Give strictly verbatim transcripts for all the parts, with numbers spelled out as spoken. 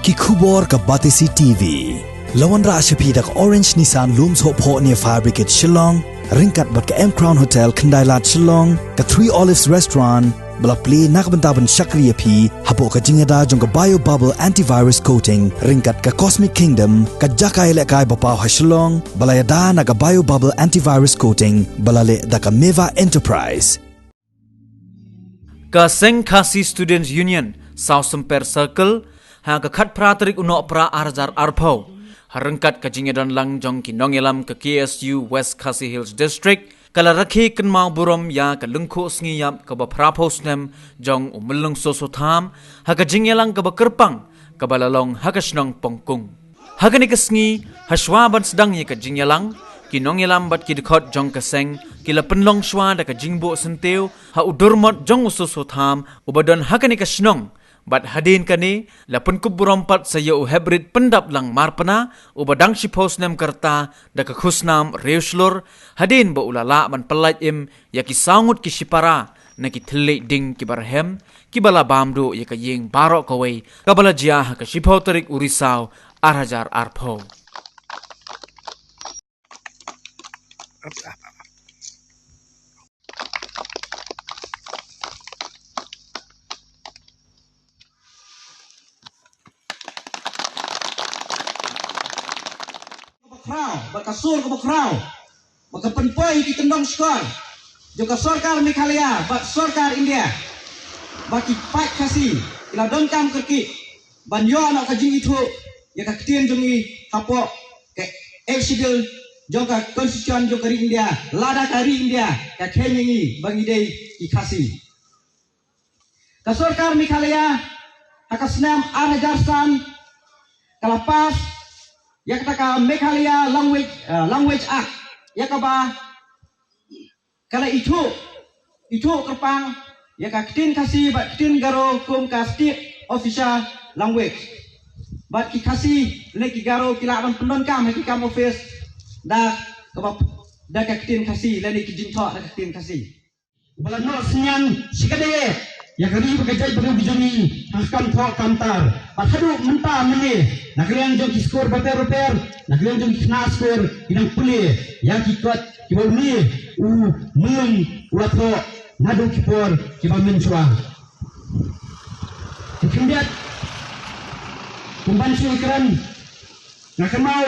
Ki khubor ka Batesi T V. La wanrah sha phi da ka Orange Nissan Lum Sohphoh near Fire Brigade Shillong, ryngkat bad ka M Crown Hotel Khyndailad Shillong, ka Three Olives Restaurant, ba la plie na ka bynta ban shakri ïa phi hapoh ka jingïada jong ka Bio Bubble Antivirus Coating, ryngkat ka Cosmic Kingdom, ka jaka ïalehkai ba paw ha Shillong, ba la ïada na ka Bio Bubble Antivirus Coating, ba la leh da ka Meva Enterprise. Ka Seng Khasi Students Union, South Symper Circle, ha ka khatphra tarik u Nohprah ar hajar arphew, ha ryngkat ka jingïadon lang jong ki nongïalam ka K S U West Khasi Hills District, ka la rakhe kynmaw burom ïa ka lyngkhuh sngi ïap kaba phraphew snem jong u Myllung Soso Tham, ha ka jingïalang kaba kyrpang, kaba la long ha ka shnong Pongkung. Ha kane ka sngi, ha shuwa ban sdang ïa ka jingïalang, ki nongïalam bad ki dkhot jong ka seng, ki la pynlong shuwa da ka jingbuh syntiew ha u durmot jong u Soso Tham, uba don ha kane ka shnong. Bad hadien kane, la pynkup burom pat sa ïa u Heprit Pyndaplang Marpna, uba dang shiphew snem ka rta da ka khusnam Riewshlur, hadien ba u la lah ban pyllait im ïa ki saw ngut ki shipara na ki thylliej ding kiba rhem, kiba la bam duh ïa ka ïing baroh kawei, kaba la jia ha ka shiphew tarik u Risaw ar hajar arphew. Kaba khraw, bad ka sur kaba khraw, bad ka pynpoi ki kyndong shkor jong ka sorkar Meghalaya bad sorkar India, ba ki paid Khasi ki la donkam kyrkieh ban ïoh noh ka jingithuh ïa ka ktien jong ngi hapoh ka Eighth Schedule jong ka Constitution jong ka ri India, lada ka ri India ka kheiñ ïa ngi ba ngi dei ki Khasi. Ka sorkar Meghalaya ha ka snem ar hajar san ka la pass ïa kata ka Meghalaya Language, eh, Language Act, ïa kaba ka la ithuh, ithuh kyrpang ïa ka ktien Khasi bad ktien Garo kum ka state official language. Bad ki Khasi lane ki Garo ki lah ban pyndonkam ha ki kam office da kaba, da ka ktien Khasi lane ki jingthoh da ka ktien Khasi. Ba la noh synñiang shikatdei ïa ka ri bad ka jaitbynriew ka jong ngi ha ka kam thoh kam tar. Bad haduh mynta mynne, na ka liang jong ki skur bapher bapher, na ka liang jong ki khynnah skur, ki dang pule ïa ki kot kiba une u Myllung u la thoh naduh ki por kiba mynshuwa. Te khyndiat, kum ban shu ïakren, nga kynmaw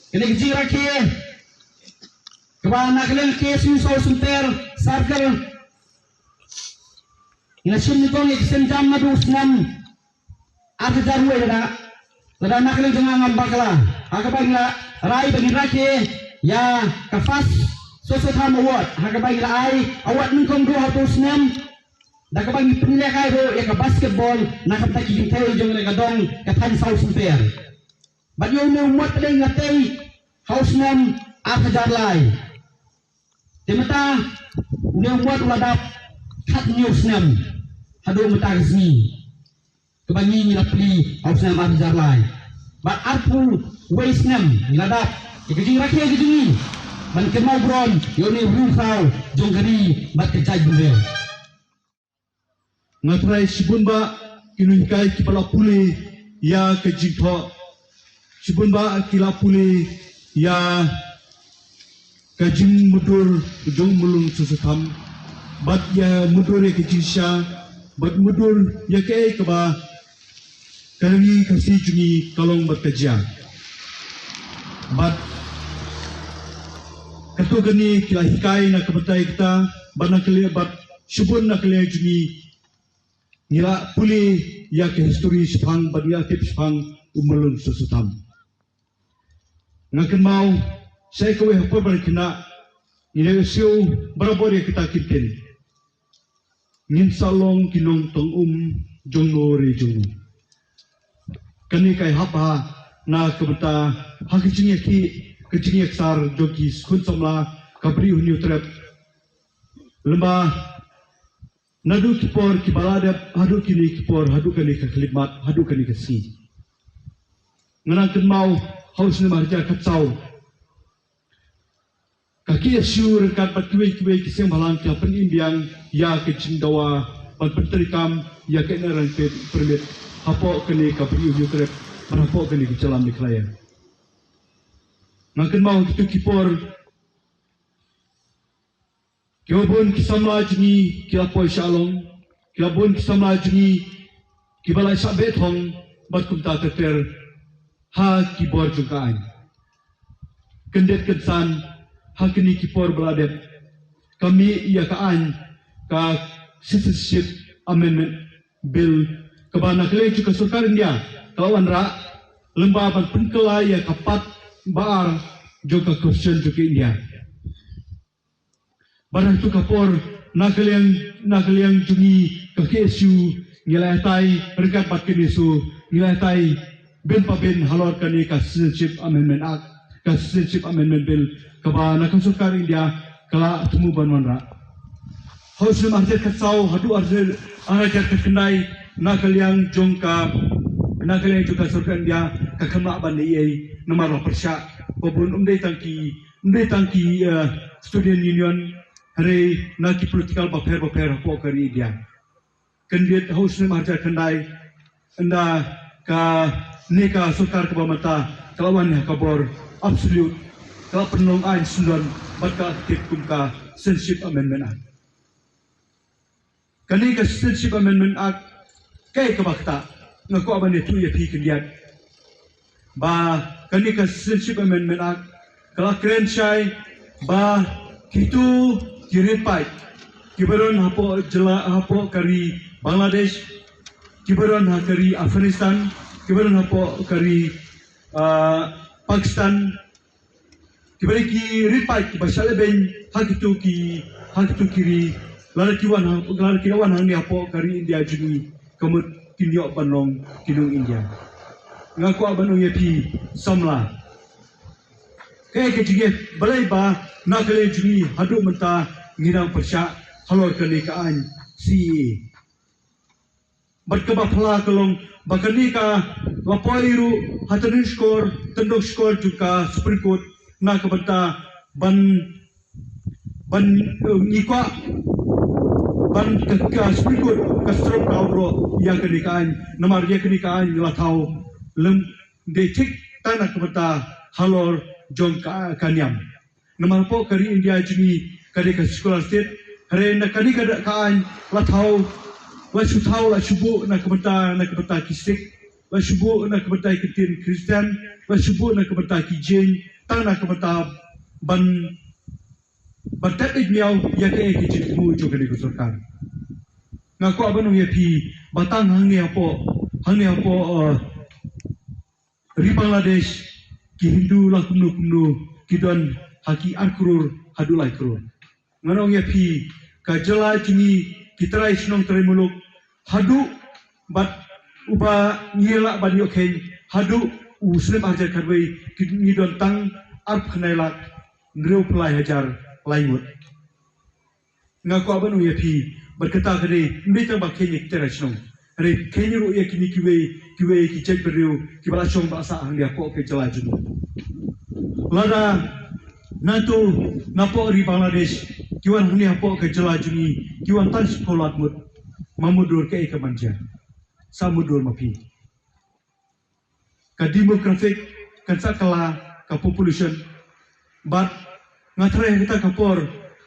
kane ka jingrakhe kaba na ka liang K S U South Symper Circle ngi la shim nyngkong ïa ka sienjam naduh u snem ar hajar wei lada, lada na ka liang jong nga ngam bakla, ha kaba ngi la rai ba ngin rakhe ïa ka First Soso Tham Award, ha kaba ngi la ai award nyngkong duh ha utu u snem, da kaba ngi pynlehkai ruh ïa ka basketball na ka bynta ki kynthei jong ka dong ka thaiñ South Symper. Bad ïa une u mot pat ngi la tei ha u snem ar hajar lai. Te mynta une u mot u la dap khathynñiew snem haduh mynta ka sngi. Kaba ngi ngi la plie ha u snem ar hajar lai. Bad arphew wei snem ngi la dap ïa ka jingrakhe ka jong ngi ban kynmaw burom ïa une u riewkhraw jong ka ri bad ka jaitbynriew. Nga trai shibun bah ki nonghikai kiba la pule ïa ka jingthoh. Shibun bah ki la pule ïa ka jingmudui jong u Myllung Soso Tham. Bad ïa mudui ïa ka jingshisha, bad mudui ïa kaei kaba ka ri Khasi jong ngi ka long bad ka jia. Bad katto katne ki la hikai na ka bynta kata, bad na ka liang bad shibun na ka liang jong ngi ngi la pule ïa ka history shaphang bad ngi la tip shaphang u Myllung Soso Tham. Nga kynmaw sa kawei ha por ba ngi khynnah ngi la ïohsngew barabor ïa kata ki ktien. Ngin sa long ki nongtong um jong no re jong no. Kane ka hap ha na ka bynta ha ka jingïakhih ka jingïaksar jong ki khun samla ka Bri U Hynñiewtrep. Lymba naduh ki por kiba la dep haduh kine ki por, haduh kane ka khyllipmat, haduh kane ka sngi. Nga nang kynmaw ha u snem ar hajar khatsaw ka K S U ryngkat bad kiwei kiwei ki seng bhalang ki la pynim biang ïa ka jingdawa ban pyntreikam ïa ka Inner Line Permit hapoh kane ka Bri U Hynñiewtrep. Bad hapoh kane ka jylla Meghalaya, nga kynmaw ha kito ki por, kiba bun ki samla jong ngi ki la poi sha long, kiba bun ki samla jong ngi kiba la shah beh thong, bad kumta ter ter ha ki bor jong ka aiñ. Kyndit kynsan, ha kine ki por ba la dep, ka mih ïa ka aiñ, ka Citizenship Amendment Bill, kaba na ka liang jong ka sorkar India ka la wanrah, lyngba ban pynkylla ïa ka part ba ar jong ka Constitution jong ka India. Bad ha kito ka por, na ka liang, na ka liang jong ngi ka K S U, ngi la ïatai ryngkat bad ka NESO, ngi la ïatai bynta bynta halor kane ka Citizenship Amendment Act, ka Citizenship Amendment Bill, kaba na ka sorkar India ka la thmu ban wanrah. Ha u snem ar hajar khatsaw haduh ar hajar, ar hajar khatkhyndai, na ka liang jong ka, na ka liang jong ka sorkar India ka khlem lah ban leh ei, namar la pyrshah, ba bun ym dei tang ki, ym dei tang ki, eh, student union, hynrei na ki political bapher bapher hapoh ka ri India. Kyndit ha u snem ar hajar khyndai, ynda kane ka sorkar kaba mynta ka la wan ha ka bor absolute, ka la pynlong aiñ syndon, bad ka la tip kum ka Citizenship Amendment Act. Kane ka Citizenship Amendment Act, kaei kaba ktah? Nga kwah ban ïathuh ïa phi khyndiat ba kane ka Citizenship Amendment Act ka la kren shai ba kito ki rit paid kiba don hapoh jylla, hapoh ka ri Bangladesh, kiba don ha ka ri Afghanistan, kiba don hapoh ka ri, ah, Pakistan, kiba dei ki rit paid kiba shah lehbeiñ ha kito ki, ha kito ki ri, lada ki wan ha, lada ki wan hangne hapoh ka ri India jong ngi, ka mut kin ïoh ban long ki nong India. Nga kwah ban ong ïa phi samla, kaei ka jingeh, balei ba na ka liang jong ngi haduh mynta ngi dang pyrshah halor kane ka aiñ C A A? Bad kaba phylla ka long ba kane ka la poi ruh ha tyndong shkor, tyndong shkor jong ka Supreme Court na ka bynta ban, ban, eh, ngi kwah ban ka, ka Supreme Court ka strop ka awro ïa kane ka aiñ, namar ïa kane ka aiñ la thaw lem dei thik tang na ka bynta halor jong ka, ka niam. Namar hapoh ka ri India jong ngi ka dei ka secular state, hynrei na kane ka dak ka aiñ la thaw, la shu thaw, la shu buh na ka bynta, na ka bynta ki Sikh, la shu buh na ka bynta ki ktien Khristan, la shu buh na ka bynta ki Jain, tang na ka bynta ban, ban tep ïa miaw ïa kaei ka jingthmu jong kane ka sorkar. Nga kwah ban ong ïa phi ba tang hangne hapoh, hangne hapoh, eh, ri Bangladesh, ki Hindu la kumno kumno ki don ha ki ar klur haduh lai klur. Ngan ong ïa phi, ka jylla jong ngi, ki trai shnong trai muluk, haduh bad uba ngi lah ban ïoh kheiñ, haduh u snem ar hajar khatwei, ki, ngi don tang arphew khyndai lak hynriewphew lai hajar lai ngut. Nga kwah ban ong ïa phi, bad kata ka dei, ym dei tang ba kheiñ ïa ki trai shnong, hynrei kheiñ ruh ïa kine kiwei, kiwei ki jait bynriew kiba la shong ba la sah hangne hapoh ka jylla jong ngi. Lada nato, napoh ri Bangladesh ki wan hangne hapoh ka jylla jong ngi, ki wan tang shiphew lak ngut, ma mutdur kaei kaban jia? Sa mutdur ma phi. Ka demographic kan sa kylla, ka population. Bad nga tharai ha kata ka por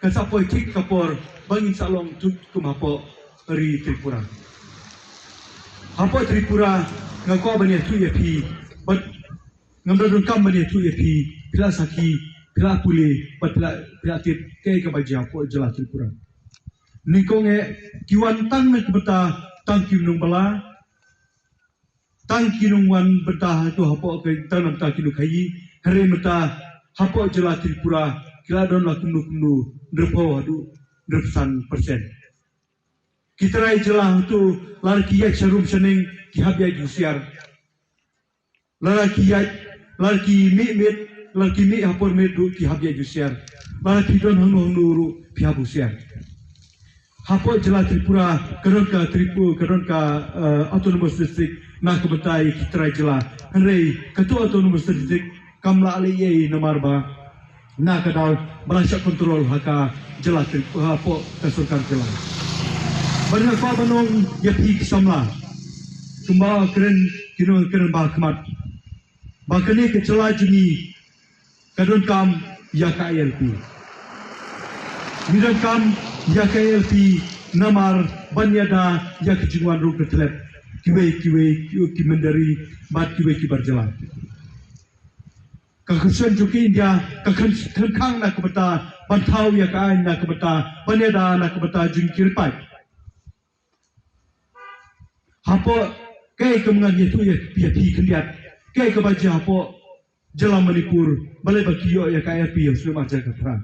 kan sa poi thik ka por ba ngin sa long thut kum hapoh ri Tripura. Hapoh Tripura nga kwah ban ïathuh ïa phi, bad ngam da donkam ban ïathuh ïa phi, phi la sakhi, phi la pule, bad phi la, phi la tip kaei kaba jia hapoh jylla Tripura. Nyngkong eh, ki wan tang na ka bynta tang ki nongbala, tang ki nongwan bynta hato hapoh ka tang na bynta ki nongkhaïi, hynrei mynta hapoh jylla Tripura ki la don la kumno kumno, hynriewphew haduh hynriewphew san percent. Ki trai jylla hato lada ki ïaid sha rum sha neng ki hap ïaid husiar. Lada ki ïaid, lada ki mih miet, lada ki mih ha por miet ruh ki hap ïaid husiar. Lada ki don hangno hangno ruh ki hap husiar. Hapoh jylla Tripura ka don ka Tripura, ka don ka, eh, autonomous district na ka bynta ïa ki trai jylla. Hynrei kato autonomous district kam lah leh ei ei namar ba na ka daw ba la shah control ha ka jylla Tripura, hapoh ka sorkar jylla. Bad nga kwah ban ong ïa phi ki samla, Kumba kren ki nongkren ba khmat ba kane ka jylla jong ngi ka donkam ïa ka I L P. Ngi donkam ïa ka I L P namar ban ïada ïa ka jingwan ruh ka tlep kiwei kiwei ki mynder bad kiwei ki bar jylla. Ka Constitution jong ka India ka khang na ka bynta ban thaw ïa ka aiñ na ka bynta ban ïada na ka bynta jong ki riewpaid. Hapoh kaei ka mynta ïathuh ïa phi khyndiat kaei kaba jia hapoh jylla Manipur balei ba ki ïoh ïa ka I L P ha u snem arhajar khatphra.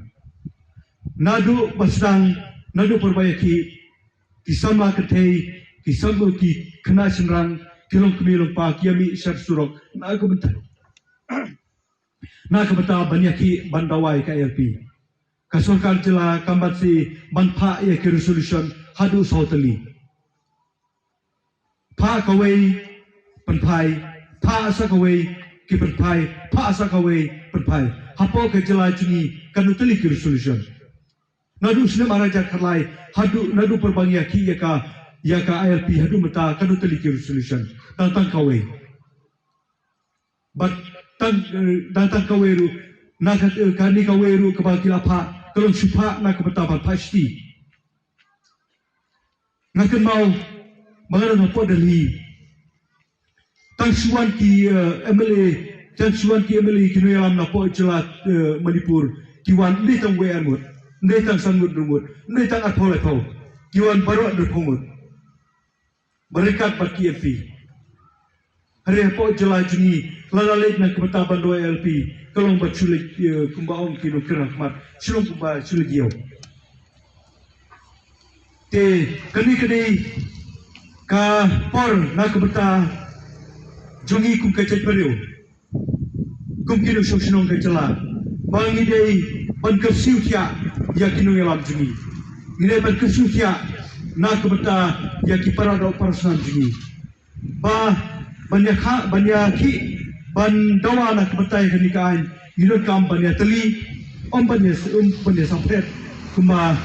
Naduh ba sdang, naduh por ba ïakhih, ki samla kynthei, ki samla ki khynnah shynrang, ki longkmie longpa ki ïamih sha surok na ka bynta na ka bynta ban ïakhih ban dawa ïa ka I L P. Ka sorkar jylla kam pat shu ban phah ïa ki resolution haduh saw tylli. Phah kawei, pynphai, phah sa kawei, ki pynphai, phah sa kawei, pynphai. Hapoh ka jylla jong ngi katno tylli ki resolution. Naduh snem arhajar khatlai haduh naduh por ba ngi ïakhih ïa ka, ïa ka I L P haduh mynta katno tylli ki resolution. Tang tang kawei. Bad tang, eh, tang tang kawei ruh, na ka, eh, kane kawei ruh kaba ki la phah ka long shu phah na ka bynta ban phah shithi. Nga kynmaw ba nga dang hapoh Delhi, tang shu wan ki, eh, M L A, tang shu wan ki M L A, ki nongïalam napoh jylla, eh, Manipur, ki wan ym dei tang wei ar ngut, ym dei tang san ngut, ruh ngut, ym dei tang arphew laiphew, ki wan baroh arphew ngut. Bad ryngkat bad ki M P. Hynrei hapoh jylla jong ngi, lada leit na ka bynta ban dawa I L P, ka long ba shu leit, eh, kumba ong ki nongkren ha khmat, shu long kumba shu leit ïew. Te kane ka dei ka por na ka bynta jong ngi kum ka jaitbynriew, kum ki nongshong shnong ka jylla, ba ngi dei ban kyrsiew thiah ïa ki nongïalam jong ngi. Ngi dei ban kyrsiew thiah na ka bynta ïa ki para doh para snam jong ngi. Ba ban ïa kha, ban ïa khih, ban dawa na ka bynta ïa kane ka aiñ, ngi donkam ban ïa tylli, ym ban ïa, ym ban ïa samphlet kumba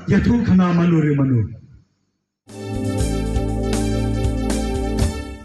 ïathuh khana mano re mano.